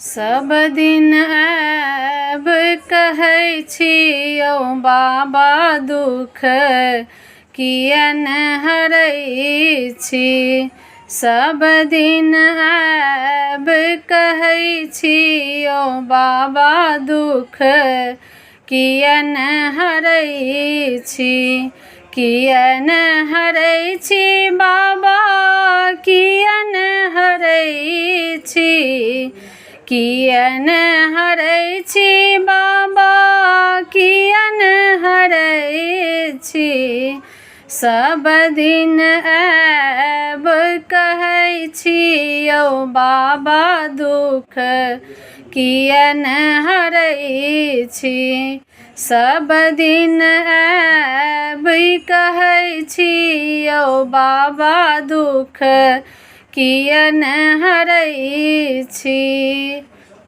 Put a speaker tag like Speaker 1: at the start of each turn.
Speaker 1: सब दिन आयब कहै छी यौ बाबा दुख किए ने हरै छी सब दिन आयब कहै छी यौ बाबा दुख किए ने हरै छी किए ने हरै छी बाबा किए ने हरै छी किए ने हरै छी बाबा किए ने हरै छी सब दिन आयब कहै छी यौ बाबा दुख किए ने हरै छी सब दिन आयब कहै छी यौ बाबा दुख किए ने हरै छी।